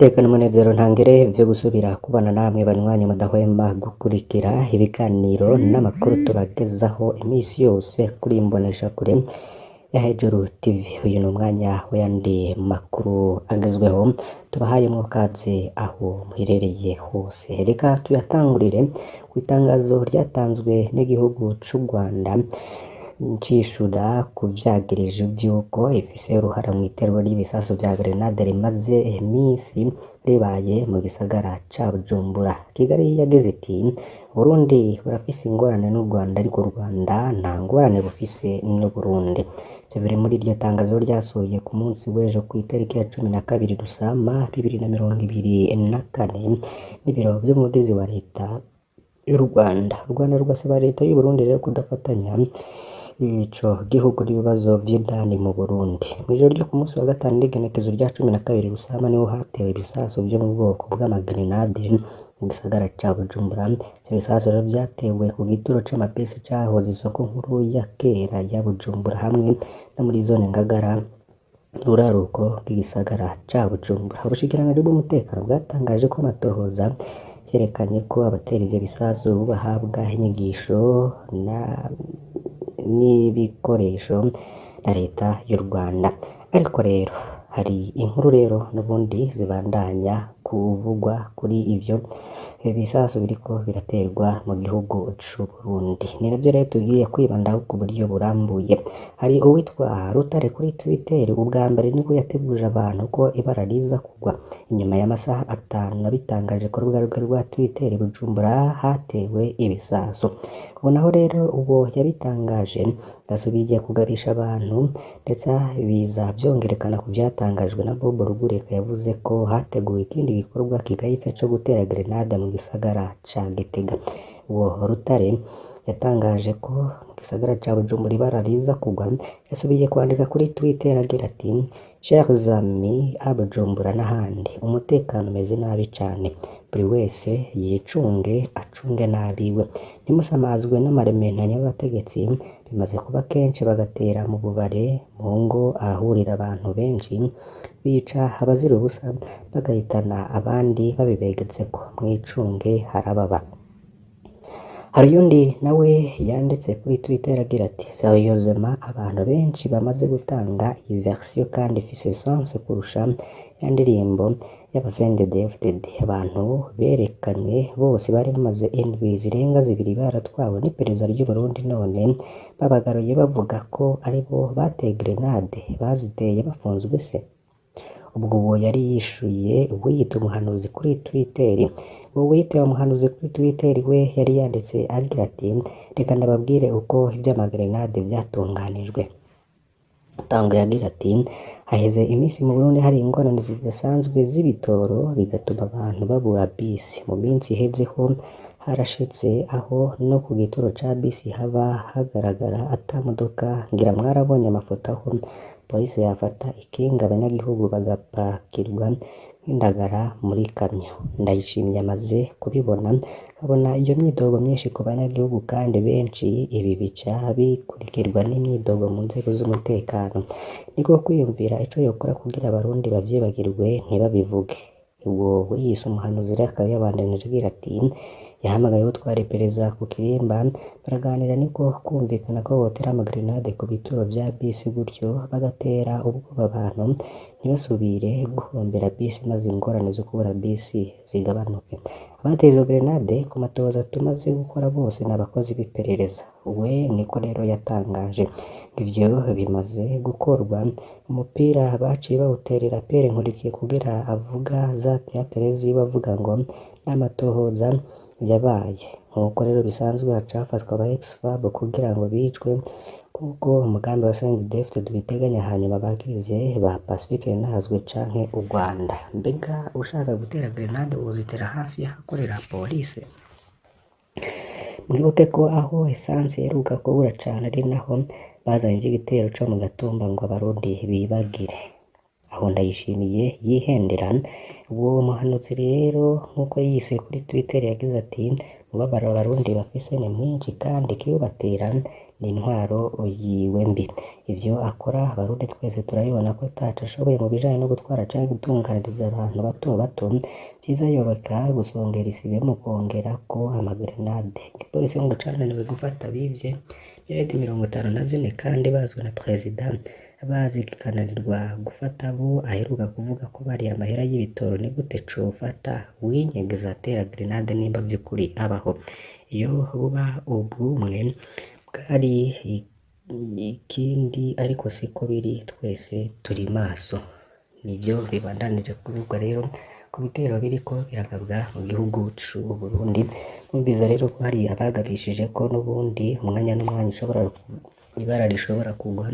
Iteka n'umunezero ntangere vyo gusubira kubana namwe banywanyi mudahwema gukurikira ibiganiro n'amakuru tubagezaho imisi yose kuri Imboneshakure ya Hejuru TV. Uyu ni umwanya w'ayandi makuru agezweho tubahayemwo kaze aho muherereye hose. Reka tuyatangurire kw'itangazo ryatanzwe n'igihugu c'u Rwanda cishura ku vyagirije vy'uko ifise uruhara mw'iterwa ry'ibisasu vya grenade rimaze imisi ribaye mu gisagara ca Bujumbura. Kigali yagize iti: "Uburundi burafise ingorane n'u Rwanda, ariko u Rwanda nta ngorane bufise n'Uburundi." Ivyo biri muri iryo tangazo ryasohoye ku munsi w'ejo kw'itariki ya 12 Rusama 2024 n'ibiro vy'umuvugizi wa leta y'u Rwanda. U Rwanda rugasaba leta y'Uburundi rero kudafatanya ico gihugu n'ibibazo vy'indani mu Burundi. Mw'ijoro ryo ku munsi wa gatanu n'igenekezo rya 12 Rusama niho hatewe ibisasu vyo mu bwoko bw'amagrenade mu gisagara ca Bujumbura. Ivyo bisasu rero vyatewe ku gituro c'amabisi cahoze isoko nkuru ya kera ya Bujumbura hamwe no muri zone Ngagara buraruko bw'igisagara ca Bujumbura. Ubushikiranganji bw'umutekano bwatangaje ko amatohoza yerekanye ko abatera ivyo bisasu bahabwa inyigisho n'ibikoresho na leta y'u Rwanda. Ariko rero hari inkuru rero n'ubundi zibandanya kuvugwa kuri ivyo bisasu biriko biraterwa mu gihugu c'Uburundi. Ni navyo rero tugiye kwibandaho ku buryo burambuye. Hari uwitwa Rutare kuri Twitter ubwa mbere nibwo yateguje abantu ko ibara riza kugwa. Inyuma y'amasaha 5 abitangaje ku rubuga rwe rwa Twitter, Bujumbura hatewe ibisasu. Ubu naho rero uwo yabitangaje yasubiye kugabisha abantu, ndetse biza vyongerekana ku vyatangajwe na Bob Rugurika yavuze ko hateguwe ikindi gikorwa kigayitse co gutera grenade mu gisagara ca Gitega. Uwo Rutare yatangaje ko mu gisagara ca Bujumbura ibara riza kugwa, yasubiye kwandika kuri Twitter agira ati: "Chers amis à Bujumbura n'ahandi, umutekano umeze nabi cane. Buri wese yicunge acunge n'abiwe. Ntimusamazwe n'amarementanya y'abategetsi, bimaze kuba kenshi bagatera mu bubare, mu ngo ahahurira abantu benshi, bica abazira ubusa, bagahitana abandi babibegetseko. Mwicunge harababa." Hari uyundi nawe yanditse kuri Twitter agira ati: "Sérieusement, abantu benshi bamaze gutanga iyi version kandi ifise sens kurusha ya ndirimbo y'aba CNDD-FDD. Abantu berekanywe bose bari bamaze indwi zirenga 2 baratwawe n'iperereza ry'Uburundi, none babagaruye bavuga ko aribo bateye grenade, baziteye bafunzwe se?" Ubwo uwo yari yishuye uwiyita umuhanuzi kuri Twitter. Uwo wiyita umuhanuzi kuri Twitter we yari yanditse agira ati: "Reka ndababwire uko ivy'amagrenade vyatunganijwe." Atanguye agira ati: "Haheze imisi mu Burundi hari ingorane zidasanzwe z'ibitoro, bigatuma abantu babura bisi. Mu minsi iheze ho harashitse aho no ku gituro ca bisi haba hagaragara ata modoka, ngira mwarabonye amafoto aho polisi yafata ikinga abanyagihugu bagapakirwa nk'indagara muri kamyo. Ndayishimiye amaze kubibona, akabona iyo myidogo myinshi ku banyagihugu kandi benshi, ibi bica bikurikirwa n'imyidogo mu nzego z'umutekano. Niko kwiyumvira ico yokora kugira abarundi bavyibagirwe ntibabivuge." Uwo wiyise umuhanuzi rero akaba yabandanije agira ati: "Yahamagaye uwutwara iperereza ku kirimba baraganira, niko kumvikana ko botera amagrenade ku bituro vya bisi, gutyo bagatera ubwoba abantu ntibasubire guhurumbira bisi, maze ingorane zo kubura bisi zigabanuke. Abateye izo grenade ku matohoza tumaze gukora bose ni abakozi b'iperereza." We niko rero yatangaje. Ivyo bimaze gukorwa, umupira baciye bawuterera Pierre Nkurikiye kugira avuga za théâtre ziwe avuga ngo n'amatohoza yabaye. Nkuko rero bisanzwe haca hafatwa aba ex-FAB kugira ngo bicwe kuko umugambi wa CNDD-FDD ubiteganya, hanyuma bagirize ba Pacifique Ntazwe canke u Rwanda. Mbega ushaka gutera grenade wozitera hafi y'ahakorera polisi? Mwibuke ko aho essence iheruka kubura cane ari naho bazanye ivy'igitero co mu Gatumba ngo abarundi bibagire. Aho Ndayishimiye yihendera. Uwo muhanuzi rero nkuko yiyise kuri Twitter yagize ati: "Umubabaro abarundi bafise ni mwinshi kandi ikiwubatera Ni intwaro yiwe mbi. Ivyo akora abarundi twese turabibona ko ataco ashoboye mu bijanye no gutwara canke gutunganiriza abantu bato bato. Vyiza yoreka gusongera isibe mu kwongerako amagrenade. Igipolisi ngo cananiwe gufata abivye imiriyaridi 54 kandi bazwi na perezida, bazi kikananirwa gufata abo aheruka kuvuga ko bariye amahera y'ibitoro. Ni gute cofata uwinyegeza atera grenade nimba vy'ukuri abaho? Iyo buba ubumwe bwari ikindi, ariko siko biri, twese turi maso. Nivyo bibandanije kuvugwa rero ku bitero biriko biragabwa mu gihugu c'Uburundi. Mwumviza rero ko hari abagabishije ko n'ubundi umwanya n'umwanya ushobora ibara rishobora kugwa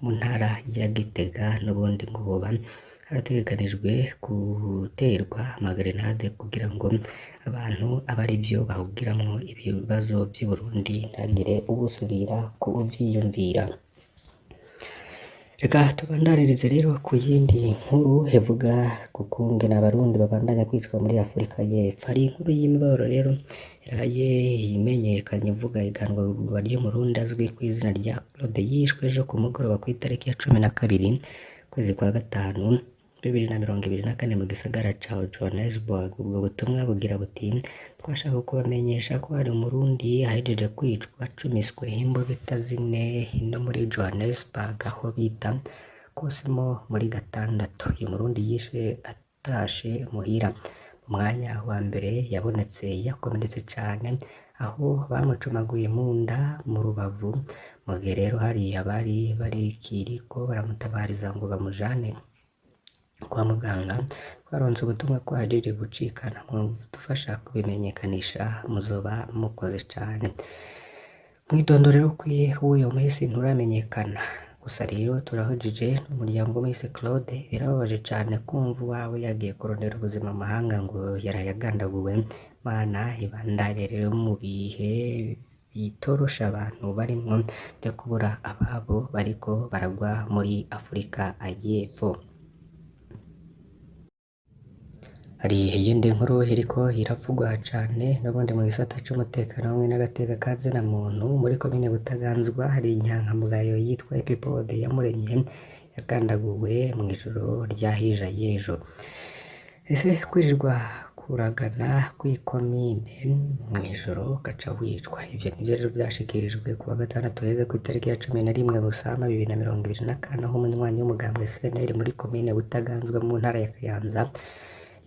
mu ntara ya Gitega, n'ubundi ngo hoba harategekanijwe guterwa amagrenade kugira ngo abantu abe arivyo bahugiramwo ibibazo vy'Uburundi, ntihagire uwusubira kuvyiyumvira. Reka tubandanirize rero ku yindi nkuru ivuga ku kungene abarundi babandanya kwicwa muri Afurika y'Epfo. Hari inkuru y'imibabaro rero yaraye imenyekanye ivuga igandagurwa ry'umurundi azwi kw'izina rya Claude, yishwe ejo ku mugoroba kw'itariki ya 12 ukwezi kwa gatanu 2024 mu gisagara ca Johannesburg. Ubwo butumwa bugira buti: twashaka kubamenyesha ko hari umurundi ahejeje kwicwa acumiswe imbugita zine no muri Johannesburg aho bita Cosmo muri gatandatu. Uyu murundi yishwe atashe muhira. Mu mwanya wa mbere yabonetse yakomeretse cane, aho bamucumaguye mu nda, mu rubavu. Mu gihe rero hari abari barikiriko baramutabariza ngo bamujane kwa muganga, twaronse ubutumwa ko ahejeje gucikana. Mwadufasha kubimenyekanisha muzoba mukoze cane. Umwidondoro ukwiye w'uyo muhisi nturamenyekana. Gusa rero turahujije n'umuryango w'umuhisi Claude. Birababaje cane kumva uwawe yagiye kurondera ubuzima mu mahanga ngo yaraye agandaguwe. Mana ibandanye rero mu bihe bitoroshe abantu barimwo vyo kubura ababo bariko baragwa muri Afurika y'Epfo. Hari iyindi nkuru iriko iravugwa cane n'ubundi mu gisata c'umutekano hamwe n'agateka ka zina muntu. Muri komine Butaganzwa hari inyankamugayo yitwa Epipode Yamuremye yagandaguwe mw'ijoro rya hija y'ejo. Ese kwirirwa kuragana kw'ikomine mw'ijoro ugaca wicwa? Ivyo nivyo rero vyashikirijwe kuwa gatandatu uheze kw'itariki ya 11 Rusama 2024, aho umunywanyi w'umugambwe CNL muri komine Butaganzwa mu ntara ya Kayanza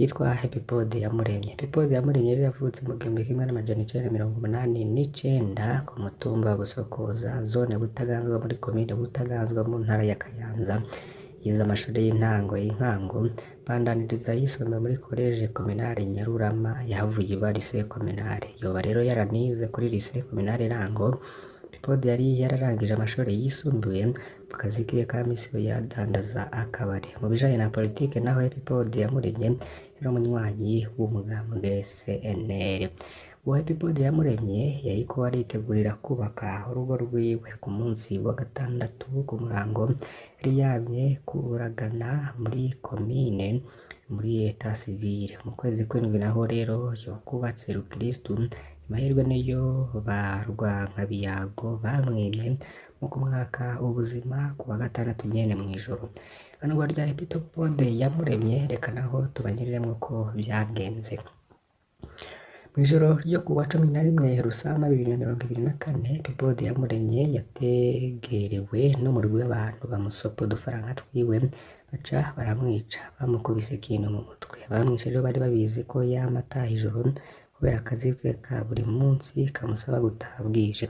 yitwa Epipode Yamuremye. Epipode Yamuremye rero yavutse mu 1989 ku mutumba wa Busokoza, zone Butaganzwa, muri komine Butaganzwa mu ntara ya Kayanza. Yize amashuri y'intango y'inkango, bandaniriza ayisumbuye muri College Communale Nyarurama, yahavuye iba Lycée Communale. Yoba rero yaranize kuri Lycée Communale Rango. Epipode yari yararangije amashuri yisumbuye. Mu kazi kiwe ka misi yadandaza akabari. Mu bijanye na politike naho, Epipode Yamuremye yari umunywanyi w'umugambwe CNL. Uwo Epipode Yamuremye yariko aritegurira kubaka urugo rwiwe. Ku munsi wa gatandatu ku murango yari yamye kuragana muri komine muri Etat Civile. Mu kwezi kw'indwi naho rero yokubatse rukiristu. Amahirwe niyo ba Rwankabiyago bamwimye mu kumwaka ubuzima ku wa gatandatu nyene mw'ijoro. Iganurwa rya Epipode Yamuremye, reka naho tubanyuriremwo ko vyagenze. Mw'ijoro ryo kuwa 11 Rusama 2024, Epipode Yamuremye yategerewe n'umurwi w'abantu bamusopa udufaranga twiwe, baca baramwica bamukubise ikintu mu mutwe. Abamwishe rero bari babizi ko yama ataha ijoro kubera akazi ke ka buri munsi kamusaba gutaha bwije.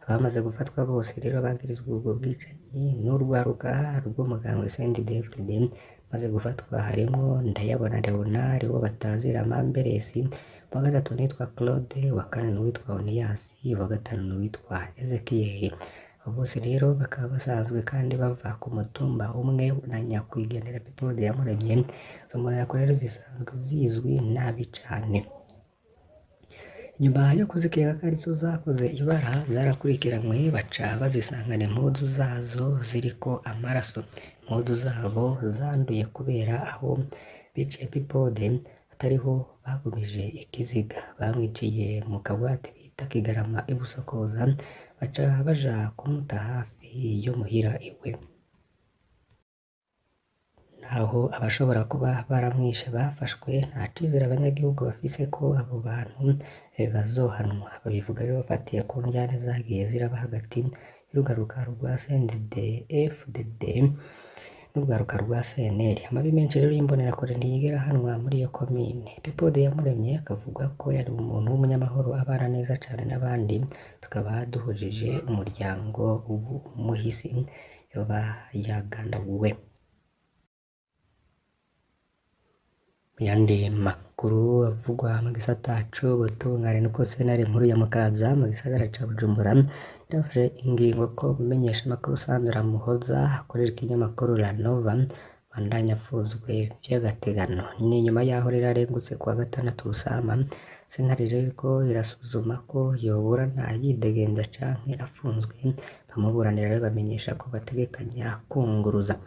Abamaze gufatwa bose rero bagirizwa ubwo bwicanyi n'urwaruka rw'umugambwe CNDD-FDD. Maze gufatwa harimwo Ndayabona Leonard uwo batazira Mamberesi, uwa gatatu nitwa Claude, uwa kane n'uwitwa Oniyasi, uwa gatanu n'uwitwa Ezekiel. Abo bose rero bakaba basanzwe kandi bava ku mutumba umwe na nyakwigendera Epipode Yamuremye. Izo mbonerakure rero zisanzwe zizwi nabi cane. Nyuma yo kuzikeka ko arizo zakoze ibara, zarakurikiranywe baca bazisangana impuzu zazo ziriko amaraso. Impuzu zabo zanduye kubera aho biciye Epipode atariho bagumije ikiziga. Bamwiciye mu kagwati bita Kigarama i Busokoza, Baca baja kumuta hafi yo muhira iwe. Naho abashobora kuba baramwishe bafashwe, nta cizere abanyagihugu bafise ko abo bantu bazohanwa. Babivuga rero bafatiye ku ndyane zagiye ziraba hagati y'urugaruka rwa CNDD-FDD n'urwaruka rwa CNL. Amabi menshi rero y'imbonerakure ntiyigera ahanwa muri iyo komine. Pepo Iyamuremye akavuga ko yari umuntu w'umunyamahoro abana neza cane n'abandi, tukaba duhujije umuryango w'umuhisi yoba yagandaguwe. Mu yandi makuru avugwa mu gisata c'ubutungane nuko sentare nkuru ya Mukaza mu gisagara ca Bujumbura yarafashe ingingo ko umumenyeshamakuru Sandra Muhoza akorera ikinyamakuru La Nova abandanya afuzwe vy'agateganyo. Ni nyuma yaho rero arengutse kuwa gatandatu Rusama, sentare rero iriko irasuzuma ko yoburana yidegemvya canke afunzwe, abamuburanira rero bamenyesha ko bategekanya kwunguruza.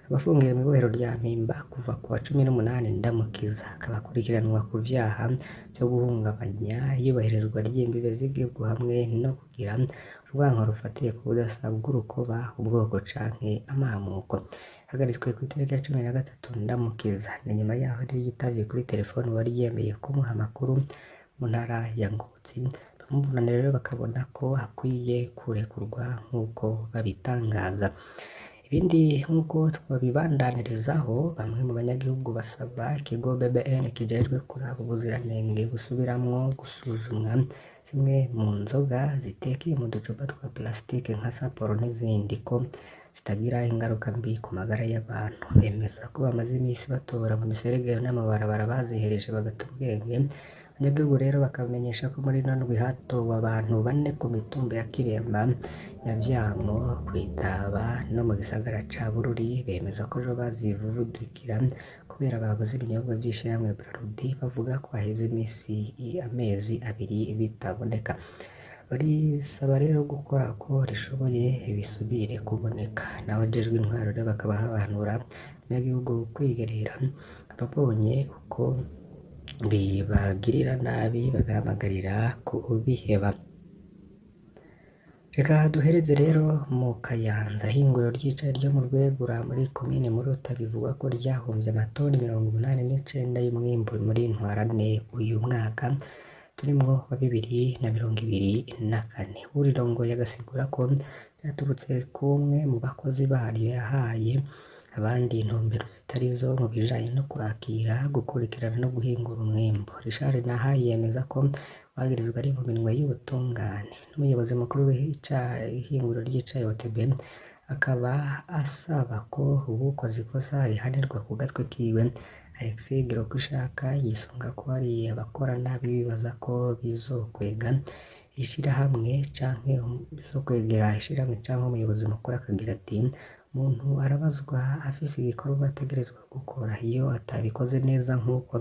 Abafungiwe mw'ibohero rya Mpimba kuva kuwa 18 Ndamukiza, akaba akurikiranwa ku vyaha vyo guhungabanya iyubahirizwa ry'imbibe z'igihugu hamwe no kugira urwanko rufatiye ku budasa bw'urukoba, ubwoko canke amamuko. Yahagaritswe kw'itariki ya 13 Ndamukiza. Ni nyuma yaho rero yitavye kuri telefone uwari yemeye kumuha amakuru mu ntara ya Ngozi. Abamuburanira rero bakabona ko akwiye kurekurwa nk'uko babitangaza. Ibindi nk'uko twabibandanirizaho, bamwe mu banyagihugu basaba ikigo BBN kijejwe kuraba ubuziranenge gusubiramwo gusuzumwa zimwe mu nzoga zitekeye mu ducupa twa plastike nka Sapporo n'izindi ko zitagira ingaruka mbi ku magara y'abantu. Bemeza ko bamaze imisi batora mu miserege n'amabarabara bazihereje bagata ubwenge. Abanyagihugu rero bakamenyesha ko muri ino ndwi hatowe abantu bane ku mitumba ya Kiremba, Nyavyamo, Kwitaba no mu gisagara ca Bururi. Bemeza ko rero bazivudukira kubera babuze ibinyobwa vy'ishirahamwe Brarudi, bavuga ko haheze imisi amezi abiri bitaboneka. Barisaba rero gukora ko rishoboye bisubire kuboneka. N'abajejwe intwaro rero bakaba bahanura abanyagihugu kwigerera ababonye uko bibagirira nabi bagahamagarira kubiheba. Reka duhereze rero mu Kayanza, ihinguriro ry'icayi ryo mu Rwegura muri komine Muruta bivugwa ko ryahomvye amatoni 89 y'umwimbu muri ntwarante uyu mwaka turimwo wa 2024. Uwurirongoye agasigura ko vyaturutse k'umwe mu bakozi baryo yahaye abandi intumbero zitarizo mu bijanye no kwakira, gukurikirana no guhingura umwimbu. Richard Nahayo yemeza ko uwagirizwa ari mu minwe y'ubutungane. N'umuyobozi mukuru w'ihinguriro ry'icayi OTB akaba asaba ko uwukoze ikosa rihanirwa ku gatwe kiwe. Alexis Girukwishaka yisunga ko hari abakora nabi bibaza ko bizokwega ishirahamwe canke bizokwegera ishirahamwe canke umuyobozi mukuru akagira ati umuntu arabazwa afise igikorwa ategerezwa gukora, iyo atabikoze neza nk'uko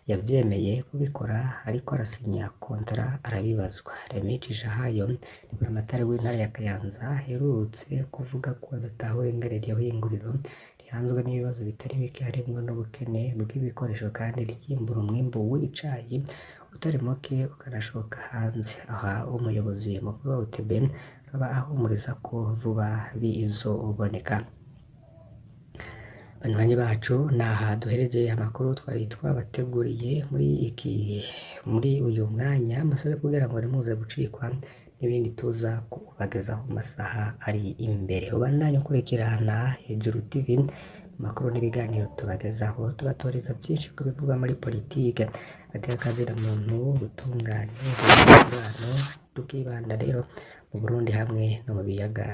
yavyemeye kubikora ariko arasinya kontara arabibazwa. Remy Cishahayo ni buramatari w'intara ya Kayanza aherutse kuvuga ko adatahura ingene iryo hinguriro rihanzwe n'ibibazo bitari bike harimwo n'ubukene bw'ibikoresho kandi ryimbura umwimbu w'icayi utari muke ukanashoka hanze. Aha umuyobozi mukuru wa OTB akaba ahumuriza ko vuba bizoboneka. Banywanyi bacu naha duhereje amakuru twari twabateguriye muri uyu mwanya, mbasabe kugira ngo ntimuze gucikwa n'ibindi tuza kubagezaho mu masaha ari imbere. Ubandanye ukurikirana Hejuru TV amakuru n'ibiganiro tubagezaho, tubatoreza byinshi ku bivugwa muri politike, hagati y'akazina muntu, ubutungane, umubano, tukibanda rero mu Burundi hamwe no mu biyaga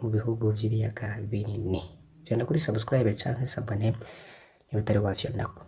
mu bihugu vy'ibiyaga binini. Fyonda kuri subscribe canke s'abonner niba utari wafyondako.